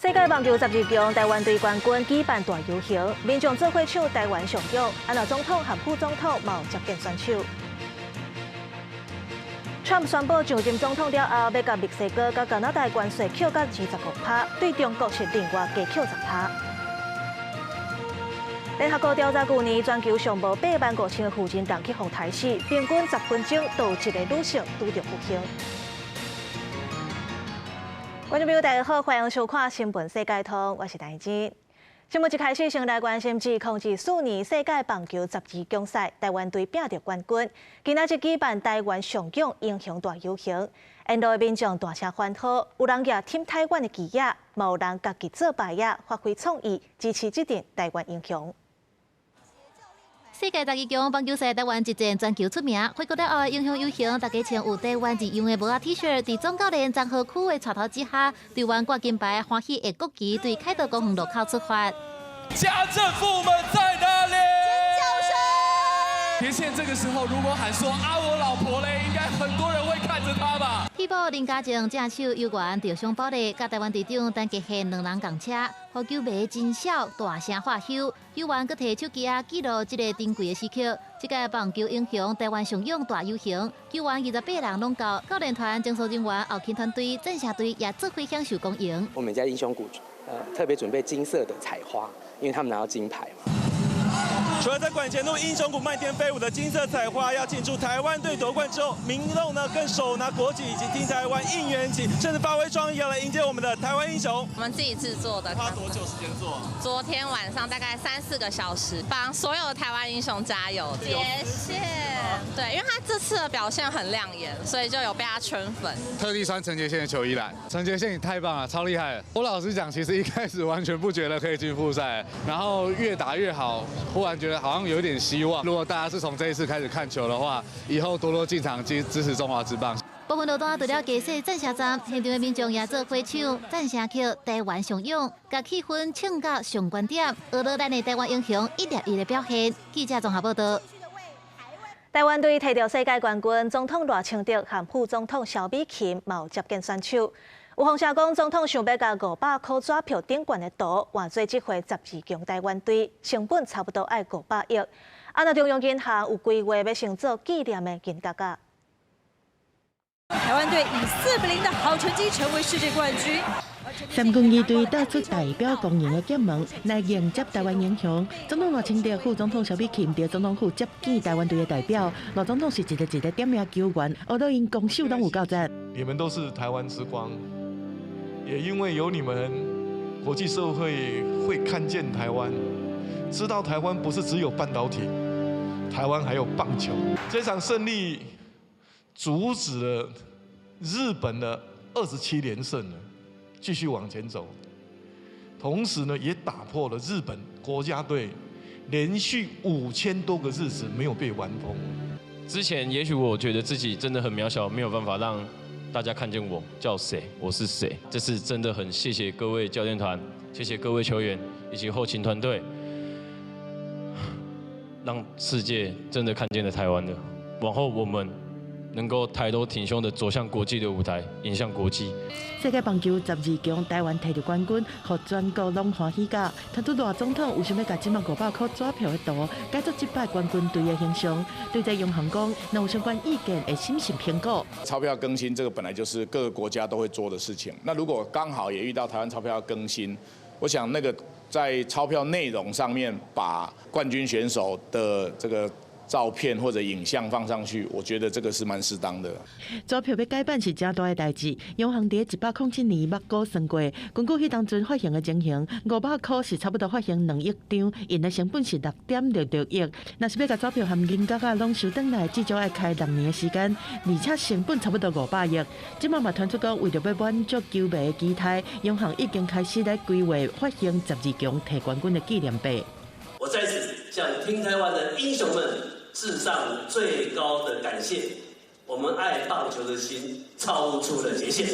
世界棒球十二強，台灣隊冠軍舉辦大遊行，民眾做伙唱台灣上勇，啊若總統和副總統嘛有接見選手。Trump 宣布上任總統了後，欲共墨西哥佮加拿大關稅扣到25%，對中國是另外加扣10%。聯合國調查舊年全球上無8.5萬個婦人人去予刣死，平均10分鐘就有一个女性拄著不幸。觀眾朋友，大家好，歡迎收看《新聞世界通》，我是陳靜。節目一開始，先來關心自2024年世界棒球十二強賽，台灣隊拼著冠軍。今仔日舉辦台灣上勇英雄大遊行，沿路的民眾大聲歡呼，有人舉挺台灣的旗仔，嘛有人家己做牌仔，發揮創意，支持這陣台灣英雄。世界十二強棒球賽，台灣一戰全球出名。回國了後的英雄遊行，大家穿有台灣字樣的帽仔 T-shirt，佇總教練張和區的帶頭之下，隊員掛金牌，歡喜的國旗對凱道公園路口出發。家政婦們在哪裡？尖叫聲！連線這個時候，如果喊說啊我老婆嘞，應該很多人會看着他吧？替補林家正正手球員趙尚寶麗，佮台灣隊長陳傑憲兩人仝車，予球迷真笑大聲喝咻，球員閣提手機仔記錄這个珍貴的時刻。這屆棒球英雄台灣上勇大遊行，球員28人攏到，教練團、技術人員、後勤團隊、贊助隊也做伙享受光榮。我們在英雄谷，特別準備金色的彩花，因為他們拿到金牌嘛。除了在館前路英雄谷漫天飛舞的金色彩花，要慶祝台灣隊奪冠之後，民眾呢更手拿國旗以及聽台灣應援旗，甚至發揮創意要來迎接我們的台灣英雄。我們自己製作的。花多久時間做？昨天晚上大概三四個小時，幫所有的台灣英雄加油。謝謝。對，因為他這次的表現很亮眼，所以就有被他圈粉。特地穿陳傑憲的球衣來，陳傑憲你太棒了，超厲害！我老實講，其實一開始完全不覺得可以進複賽，然後越打越好，忽然覺得好像有點希望。如果大家是從這一次開始看球的話，以後多多進場支持中華職棒。部分路段除了加設贊聲站，現場的民眾也做伙唱贊聲曲《台灣上勇》，共氣氛唱到上懸點，學落咱的台灣英雄一粒一粒表現。記者綜合報道。台灣隊提著世界冠軍，總統賴清德和副總統蕭美琴嘛有接見選手。有風聲講，總統想欲共500箍紙票頂懸的圖換做這回十二強台灣隊，成本差不多愛500億。啊，若中央銀行有規劃欲先做紀念的銀角仔。台灣隊以4比0的好成績成為世界冠軍。三軍儀隊帶出代表光榮的劍門來迎接台灣英雄。總統賴清德、副總統蕭美琴佇總統府接見台灣隊的代表。賴總統是一个一个點名球員，學到𪜶攻守攏有夠讚。你們都是台灣之光，也因為有你們，國際社會會看見台灣，知道台灣不是只有半導體，台灣還有棒球。這場勝利阻止了日本的27連勝了，繼續往前走，同時呢，也打破了日本國家隊連續5000多個日子沒有被完封。之前也許我覺得自己真的很渺小，沒有辦法讓大家看見我叫誰，我是誰。這次真的很謝謝各位教練團，謝謝各位球員以及後勤團隊，讓世界真的看見了台灣的。往後我們能夠抬頭挺胸的走向國際的舞台，迎向國際。世界棒球十二強，台灣提著冠軍，予全國攏歡喜甲。傳出賴總統有想欲共這馬500箍紙票的圖，改做這擺冠軍隊的形象。對這央行講，若有相關意見會審慎評估。鈔票更新這個本來就是各個國家都會做的事情。那如果剛好也遇到台灣鈔票要更新，我想那個在鈔票內容上面把冠軍選手的這個照片或者影像放上去，我覺得這個是蠻適當的。紙票欲改版是誠大的代誌，央行佇107年捌估算過，根據彼當陣發行的情形，500箍是差不多發行2億張，印的成本是6.66億。若是欲共紙票和銀角仔攏收轉來，至少愛開6年的時間，而且成本差不多500億。這馬嘛傳出講，為著欲滿足球迷的期待，央行已經開始來規劃發行十二強提冠軍的紀念幣。我在此向聽台灣的英雄們致上最高的感謝，我們愛棒球的心超出了界限。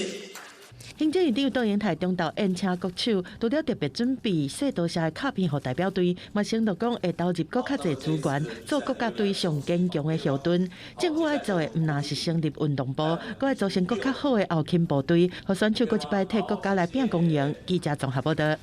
行政院長卓榮泰中晝宴請國手，除了特別準備細多謝的卡片予代表隊，嘛承諾講會投入閣較濟資源，做國家隊上堅強的後盾。政府愛做的毋但是成立運動部，閣愛組成閣較好的後勤部隊，予選手閣一擺替國家來拼光榮。記者綜合報導。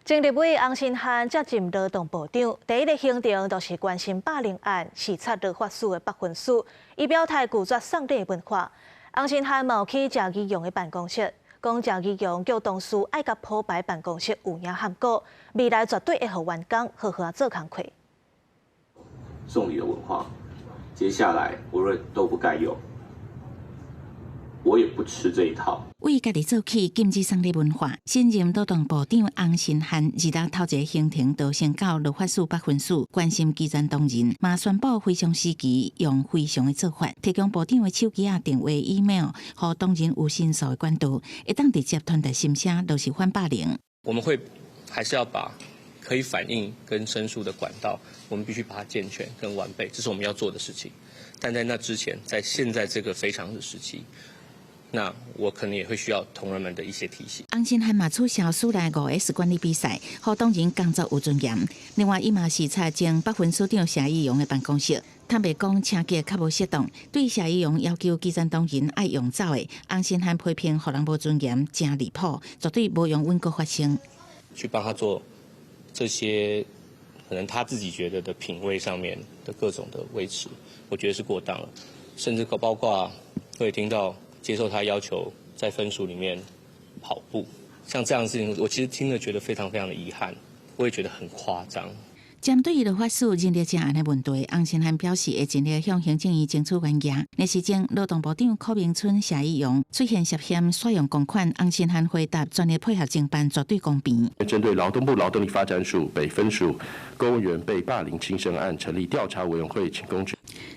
前立委洪申翰接任勞動部長，第一个行程就是關心霸凌案，視察勞法署的北分署，伊表態拒絕送禮文化。洪申翰嘛有去鄭宜容的辦公室，講鄭宜容叫同事愛共鋪排辦公室有影喊過，未來絕對會予員工好好做工課。送禮的文化，接下來我認為都不該有。我也不吃這一套。為家己做起禁止送禮文化，新任勞動部長洪申翰二日頭一个行程就先到勞法署北分署關心基層同仁，嘛宣布非常時期用非常的做法，提供部長的手機仔電話、email，予同仁有申訴的管道，會當直接傳達心聲，就是反霸凌。我們會還是要把可以反映跟申訴的管道，我們必須把它健全跟完備，這是我們要做的事情。但在那之前，在現在這個非常的時期，那我可能也會需要同仁們的一些提醒。洪申翰嘛取消署內5S 管理比賽，予同仁工作有尊嚴。另外，伊嘛視察前北分署長謝宜容的辦公室，坦白講，車格較無適當。對謝宜容要求基層同仁愛用走的，洪申翰批評予人無尊嚴，誠離譜，絕對無容允閣發生。去幫他做這些可能他自己覺得的品味上面的各種的維持，我覺得是過當了，甚至包括會聽到。接受他要求在分署裡面跑步，像這樣的事情，我其實聽了覺得非常非常的遺憾，我也覺得很誇張。針對勞法署人力資源的問題，洪申翰表示會盡力向行政院爭取懸額。日時前，勞動部長柯銘春、謝宜容出現涉嫌使用公款，洪申翰回答全力配合偵辦，絕對公平。針對勞動部勞動力發展署北分署公務員被霸凌輕生案，成立調查委員會，請公舉。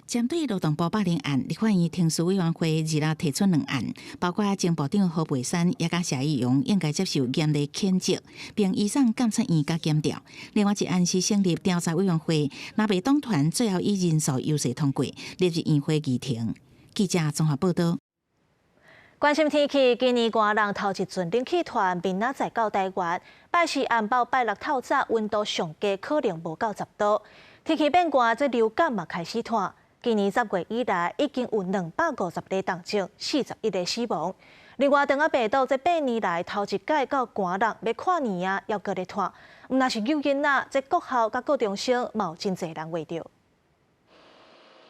針對勞動部霸凌案，立法院程序委員會二日提出兩案，包括前部長何培山也佮謝宜容應該接受嚴厲譴責，並移送監察院佮檢調。另外一案是成立調查委員會，若袂黨團最後以人數優勢通過，列入院會議程。記者綜合報導。關心天氣，今年寒冷頭一陣冷氣團明仔載到台灣，拜四暗晡拜六透早溫度上低可能無到10度。天氣變寒，這流感嘛開始湠。今年10月以來，已經有250例重症，41个死亡。另外，腸仔病毒這8年來頭一擺到寒冷欲跨年啊，猶閣咧湠。毋但是幼囡仔，這國校佮高中生嘛有真濟人患著。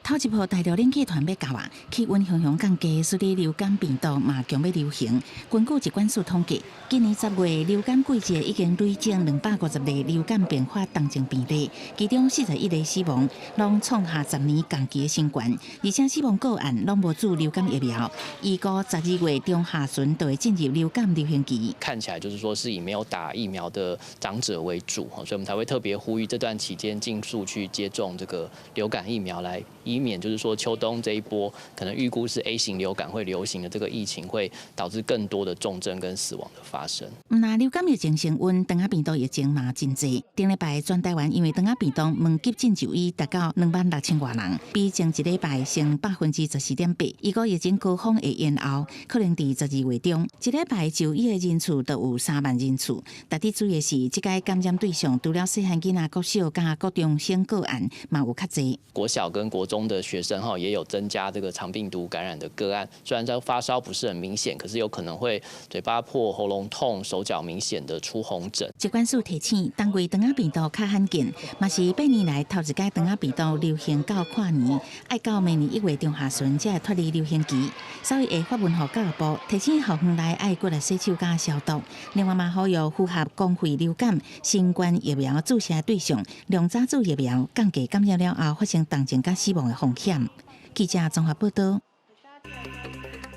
頭一波大陸冷氣團欲到啊，氣溫雄雄降低，所以流感病毒嘛強欲流行。根據疾管署統計，今年10月流感季節已經累積250例流感併發重症病例，其中41个死亡，攏創下10年同期的新高。而且死亡個案攏無注流感疫苗，預估12月中下旬就會進入流感流行期。看起來就是說是以沒有打疫苗的長者為主，所以我們才會特別呼籲這段期間盡速去接種這個流感疫苗來。以免就是說秋冬這一波可能預估是 A 型流感會流行的這個疫情，會導致更多的重症跟死亡的發生。毋但流感疫情升溫，腸仔病毒疫情嘛真濟。頂禮拜全台灣因為腸仔病毒門急診就醫達到26,000外人，比前一禮拜升14.8%。預估疫情高峰會延後，可能佇12月中，一禮拜就醫的人次就有3萬人次。值得注意的是，這個感染對象除了細漢囡仔、國小佮國中生個案，嘛有較濟。國小跟國中的學生哈也有增加這個腸病毒感染的個案，雖然在發燒不是很明顯，可是有可能會嘴巴破、喉嚨痛、手腳明顯的出紅疹。疾管署提醒，當月腸仔病毒較罕見，嘛是8年來頭一擺腸仔病毒流行到跨年，愛到明年1月中下旬才會脫離流行期，所以會發文予教育部提醒校園內愛骨力洗手佮消毒。另外嘛，呼籲符合公費流感、新冠疫苗注射對象，量早注疫苗，降低感染了後發生重症佮死亡的風險。記者綜合報導。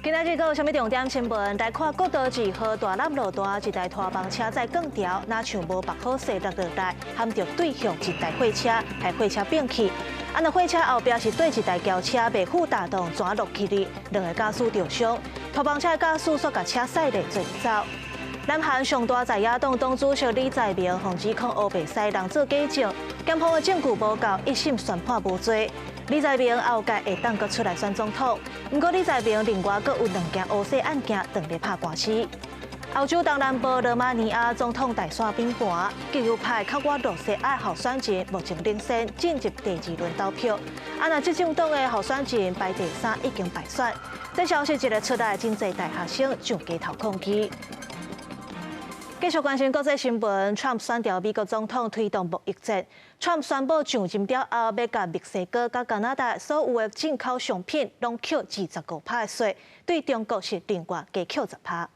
今仔日閣有啥物重點新聞？來看國道2號大湳路段，一台拖房車載鋼條，若像無縛好勢落落來，撼著對向一台貨車，予貨車反去。啊，若貨車後壁是綴一台轎車，袂赴踏檔轉落去哩，兩个駕駛著傷。拖房車的駕駛煞共車駛咧做走。南韓上大在野黨黨主席李在明，予指控烏白使人做假證，檢方的證據無夠，一審宣判無罪。李在明後屆會當閣出來選總統，毋過李在明另外閣有兩件烏色案件，當咧拍官司。歐洲東南部羅馬尼亞總統大選變盤，極右派較我羅西亞候選人目前領先，進入第二輪投票。啊，若執政黨的候選人排第三已經敗選。這消息一个出來，真濟大學生上街頭抗議。繼續關心國際新聞，Trump 選著美國總統推動貿易戰。Trump 宣布上任了後，欲共墨西哥佮加拿大所有的進口商品攏扣25趴的稅，對中國是另外加扣10趴。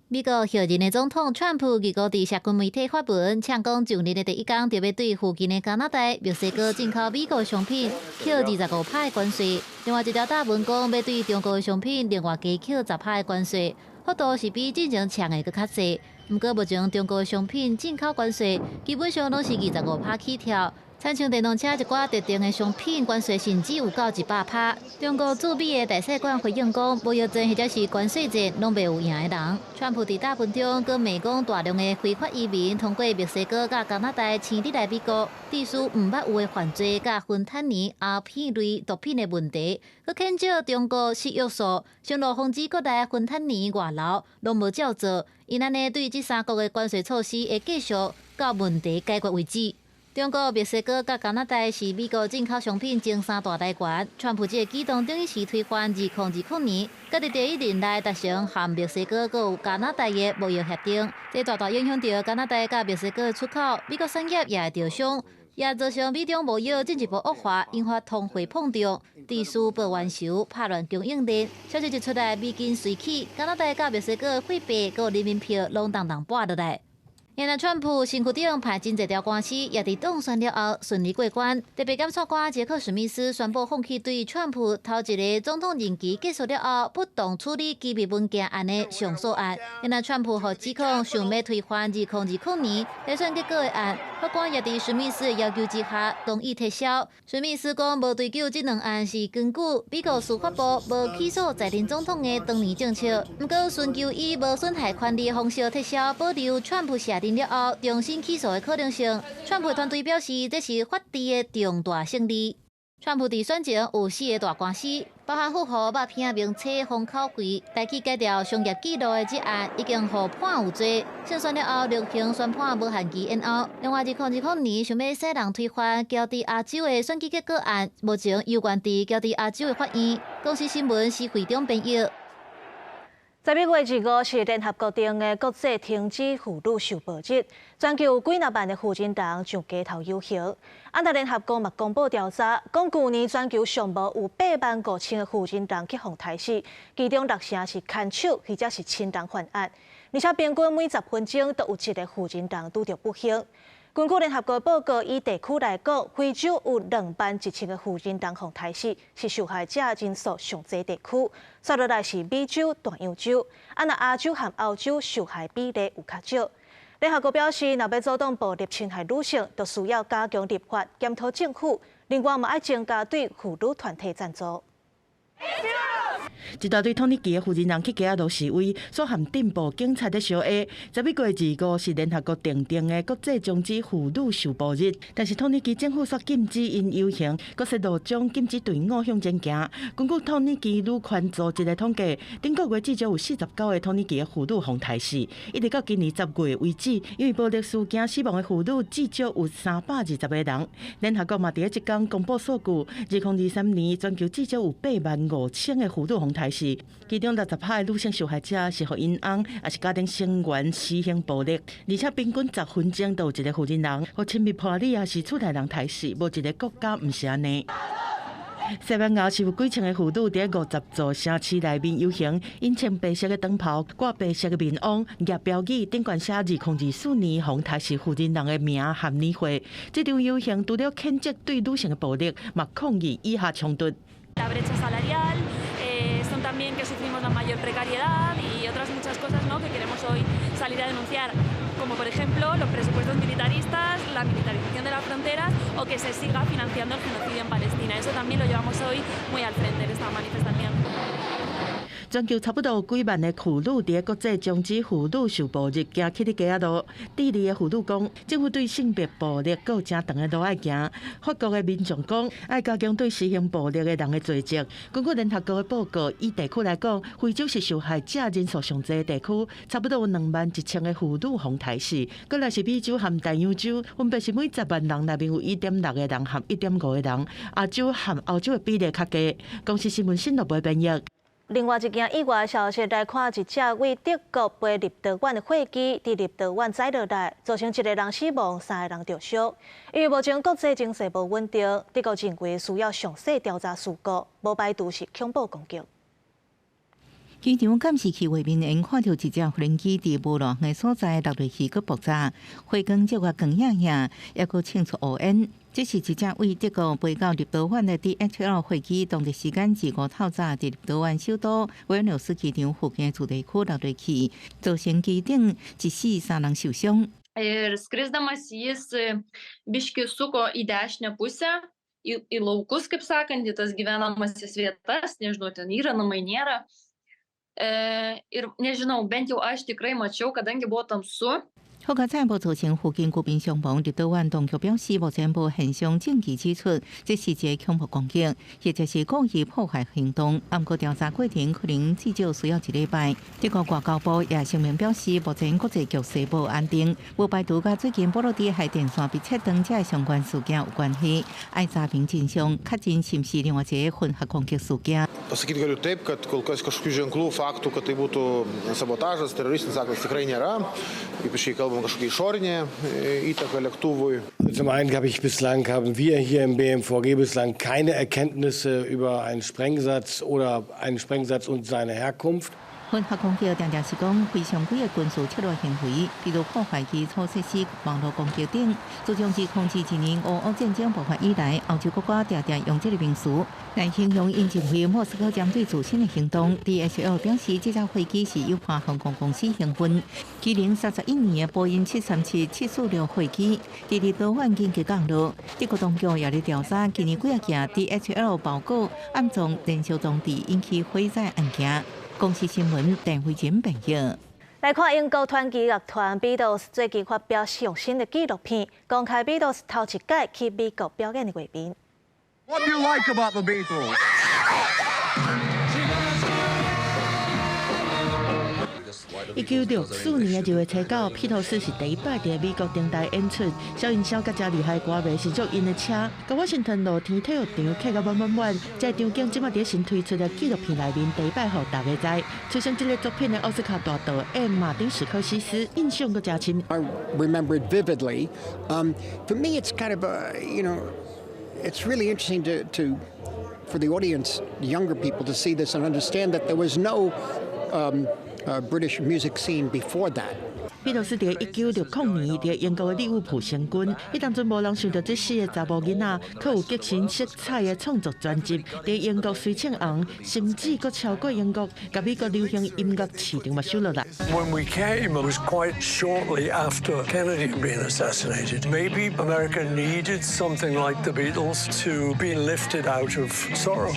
美國候任的總統川普二五佇社群媒體發文，嗆講上任的第一工就欲對附近的加拿大、墨西哥進口美國商品扣25趴的關稅。另外一條貼文講，欲對中國的商品另外加扣十趴的關稅，幅度是比之前嗆的閣較濟。毋過目前中國商品進口關稅基本上攏是二十五趴起跳。親像電動車一寡特定的商品關稅甚至有到100趴。中國駐美的大使館回應講，貿易戰或者是關稅戰，攏袂有贏的人。川普佇貼文中，閣罵講大量的非法移民通過墨西哥佮加拿大侵入來美國，致使毋捌有的犯罪佮芬坦尼、鴉片類毒品的問題，閣譴責中國失約束，承諾防止國內芬坦尼外流，攏無照做。𪜶按呢對這三國的關稅措施會繼續到問題解決為止。中國、墨西哥佮加拿大是美國進口商品前三大來源。川普這個舉動等於是推翻2020年，佮佇第一任內達成和墨西哥閣有加拿大的貿易協定，這大大影響著加拿大佮墨西哥的出口，美國產業也會著傷，也造成美中貿易進一步惡化，引發通貨膨脹，致使報冤仇，拍亂供應鏈。消息一出來，美金隨起，加拿大佮墨西哥貨幣閣人民幣攏動動跋落來。原來川普身軀頂排真濟條官司，也佇當選了後順利過關。特別檢察官傑克史密斯宣布放棄對川普頭一个總統任期結束了後不當處理機密文件案的上訴案。原來川普予指控想欲推翻2020年大選結果的案，法官也佇史密斯的要求之下同意撤銷。史密斯講無追究這兩案是根據美國司法部無起訴在任總統的當年政策。毋過尋求以無損害權利的方式撤銷，保留川普卸任了後重新起訴的可能性。川普團隊表示，這是法治的重大勝利。川普佇選前有四个大官司，包含富豪肉片名車封口費、代去改掉商業記錄的這案，已經予判有罪。勝選了後，量刑宣判無限期延後。另外，2020年想欲使人推翻喬治亞州的選舉結果案，目前猶懸佇喬治亞州的法院。公視新聞是會長編譯。十一月二五是聯合國定的國際停止婦女受暴日，全球有幾若萬的婦人人上街頭遊行。啊，那聯合國嘛公布調查，講舊年全球上無有8萬5千个婦人人去予刣死，其中六成是牽手或者是親人犯案，而且平均每10分鐘都有一个婦人人拄著不幸。根據聯合國報告，以地區來講，非洲有2萬1千个婦人人予刣死，是受害者人數上濟地區。接落來是美洲、大洋洲，啊，若亞洲和歐洲受害比例有較少。聯合國表示，若欲阻擋暴力侵害女性，就需要加強立法、檢討政府，另外嘛愛增加對婦女團體贊助。一大堆土耳其的婦人人去街仔路示威，煞和鎮暴警察咧相下。11月25是聯合國訂定的國際終止婦女受暴日，但是土耳其政府煞禁止𪜶遊行，閣說路障禁止隊伍向前行。根據土耳其女權組織的統計，頂個月至少有49个土耳其的婦女予刣死，一直到今年10月為止，因為暴力事件死亡的婦女至少有320個人。聯合國嘛佇咧這工公布數據，2023年全球至少有8萬5千個婦女予刣死，其中60趴的女性受害者是予𪜶翁，抑是家庭成員施行暴力，而且平均10分鐘就有一個婦人人予親密伴侶抑是厝內人刣死，無一个國家毋是按呢。西班牙是有幾千个婦女佇50座城市內面遊行，𪜶穿白色的長袍，掛白色的面網，舉標語，頂懸寫2024年予刣死婦人人的名和年歲。這場遊行除了譴責對女性的暴力，嘛抗議以哈衝突。 La brecha salarial, son también que sufrimos la mayor precariedad y otras muchas cosas, ¿no?, que queremos hoy salir a denunciar, como por ejemplo los presupuestos militaristas, la militarización de las fronteras o que se siga financiando el genocidio en Palestina. Eso también lo llevamos hoy muy al frente en esta manifestación. 全球差不多有幾萬个婦女佇國際終止婦女受暴日行起佇街仔路。智利的婦女講，政府對性別暴力閣有誠長的路愛行。法國的民眾講，愛加強對施行暴力的人的罪責。根據聯合國的報告，以地區來講，非洲是受害者人數上濟的地區，差不多有21,000个婦女予刣死。閣來是美洲和大洋洲，分別是每10萬人內面有1.6個人和1.5個人。亞洲和歐洲的比例較低。公視新聞新羅編譯。另外一件意外消息來看，一隻對德國飛立陶宛的貨機佇立陶宛載落來，造成一個人死亡，三個人著傷。因為目前國際情勢無穩定，德國認為需要詳細調查事故，無排除是恐怖攻擊。機場監視器畫面會看著一隻無人機佇無路的所在落落去，閣爆炸，火光照甲光影影，猶閣衝出烏煙。這是一隻對德國飛到立陶宛的 DHL 貨機，當地時間二五透早佇立陶宛首都維爾紐斯機場附近的住宅區落落去，造成機頂一死三人受傷。 Ir skrisdamas jis biškį suko į dešinę pusę, į laukus, kaip sakant, į tas gyvenamąsias vietas, nežinau, ten yra namai, nėra. Ir nežinau, bent jau aš tikrai mačiau, kadangi buvo tamsu. 好佳哉無造成附近居民傷亡。立陶宛當局表示，目前無現場證據指出這是一個恐怖攻擊，或者是故意破壞行動。毋過調查過程可能至少需要一禮拜。德國外交部也聲明表示，目前國際局勢無安定，無排除佮最近波羅的海電線被切斷這相關事件有關係。愛查明真相，確認是毋是另外一個混合攻擊事件。 Pasakyt galiu taip, kad kol kas kažkokių ženklų, faktų, kad tai būtų sabotažas, teroristinis aktas tikrai nėra. Ypač kai kalbam kažkokia išorinė įtaka lėktuvui. Zum einen habe ich bislang, haben wir hier im BMVG bislang keine Erkenntnisse über einen Sprengsatz oder einen Sprengsatz und seine Herkunft. 混合攻擊定定是講非常規的軍事策略行為，比如破壞基礎設施、網路攻擊等。自從2001年俄烏戰爭爆發以來，歐洲國家定定用這个名詞來形容𪜶認為莫斯科針對自身的行動。DHL 表示，這架飛機是由華航空公司營運，機齡31年的波音737-746貨機，佇立陶宛緊急降落。德國當局也咧調查今年幾仔件 DHL 包裹暗藏燃燒裝置引起火災案件。公視新聞鄧慧珍編譯。來看英國傳奇樂團 Beatles 最近發表上新的紀錄片，公開 Beatles 頭一擺去美國表演的畫面。 What do you like about the Beatles? 1964年的2月29，披頭士是第一擺佇美國登台演出，小音響佮誠厲害歌迷乘著𪜶的車，共華盛頓露天體育場客甲滿滿滿。這個場景這馬佇新推出的紀錄片內面第一擺予大家知。催生這个作品的奧斯卡大導演馬丁史柯西斯印象閣誠深。 I remember it vividly. For me, it's kind of a, it's really interesting for the audience, younger people, to see this and understand that there was no British music scene before that. 披頭士佇1960年佇英國的利物浦成軍，彼當陣無人想著這四个查某囡仔，閣有激情色彩的創作專輯，佇英國隨唱紅，甚至閣超過英國，共美國流行音樂市場嘛收落來。 When we came, it was quite shortly after Kennedy had been assassinated. Maybe America needed something like the Beatles to be lifted out of sorrow.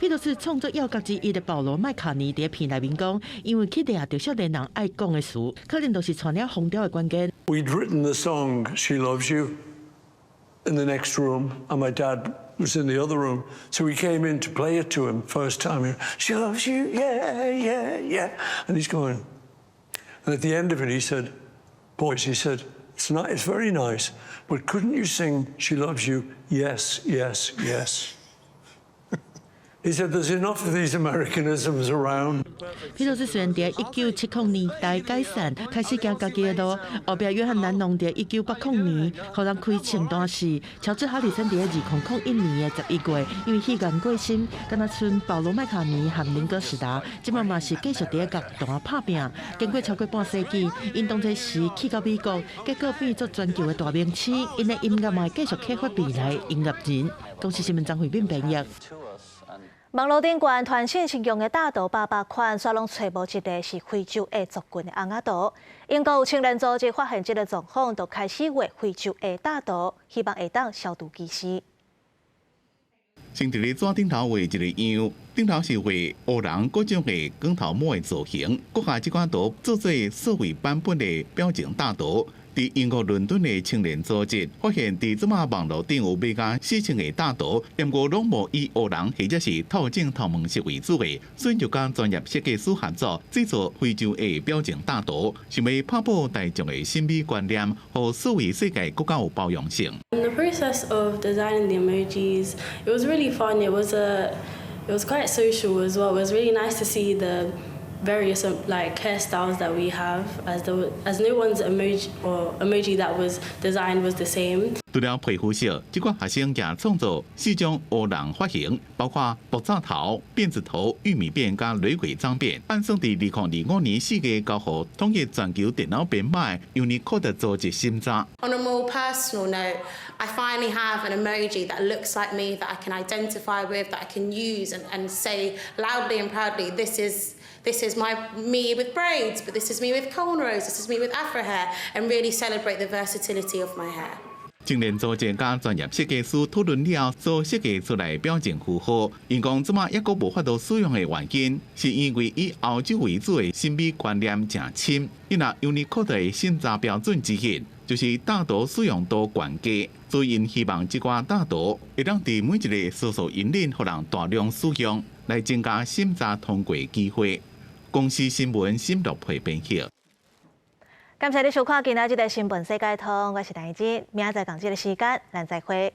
披頭士創作要角之一的保羅麥卡尼佇片內面講，因為去掠著少年人愛講的詞，可能就是帶領風潮的關鍵。 We'd written the song "She Loves You" in the next room, and my dad was in the other room. So we came in to play it to him first time. "She loves you, yeah." And he's going. And at the end of it, he said, "Boys," he said, "it's not, it's very nice, but couldn't you sing 'She Loves You'? Yes." He said, "There's enough of these Americanisms around." 披頭士雖然佇1970年代解散，開始行家己的路，後壁約翰蘭儂佇1980年，予人開聖誕死。喬治哈里森佇2001年的11月，因為肺癌過身，敢若賰保羅麥卡尼和林哥史達，這馬嘛是繼續佇樂壇拍拚。經過超過半世紀，𪜶當初時去到美國，結果變做全球的大明星。𪜶的音樂嘛會繼續啟發未來音樂人。公視新聞張惠敏編譯。網路頂懸傳信息用的大圖百百款，煞攏揣無一个是非洲下族群的尪仔圖。英國有青年組織發現這个狀況，就開始畫非洲下大圖，希望會當消除歧視。先佇咧紙頂頭畫一个樣，頂頭是畫黑人各種的光頭帽的造型，閣共這款圖做做數位版本的表情大圖。佇英國倫敦的青年組織發現，佇這馬網路頂有賣共4000個大圖，毋過攏無以黑人或者是透種頭毛色為主的，所以就佮專業設計師合作製作非洲的表情大圖，想欲拍破大眾的審美觀念，予數位世界閣較有包容性。 In the process of designing the emojis, it was really fun. It was quite social as well. It was really nice to see the various like hairstyles that we have, as no one's emoji or emoji that was designed was the same. 除了皮膚色，這款學生也創造四種黑人髮型，包括爆炸頭、辮子頭、玉米辮佮雷鬼髒辮。按算佇2025年4月交予統一全球電腦編碼 Unicode 組織審查。 On a more personal note, I finally have an emoji that looks like me, that I can identify with, that I can use and say loudly and proudly, this is my me with braids, but this is me with cornrows, this is me with afro hair, and really celebrate the versatility of my hair. 青年組織佮專業設計師討論了所設計出來表情符號，𪜶講這馬猶閣無法度使用的原因，是因為以歐洲為主的審美觀念誠深。伊若 Unicode 的審查標準之一，就是大圖使用度懸低，所以𪜶希望這寡大圖會當佇每一个搜索引擎，予人大量使用，來增加審查通過機會。公視新聞沈樂培編譯。感謝你收看今仔這个新聞世界通，我是陳怡之，明仔載仝這个時間，咱再會。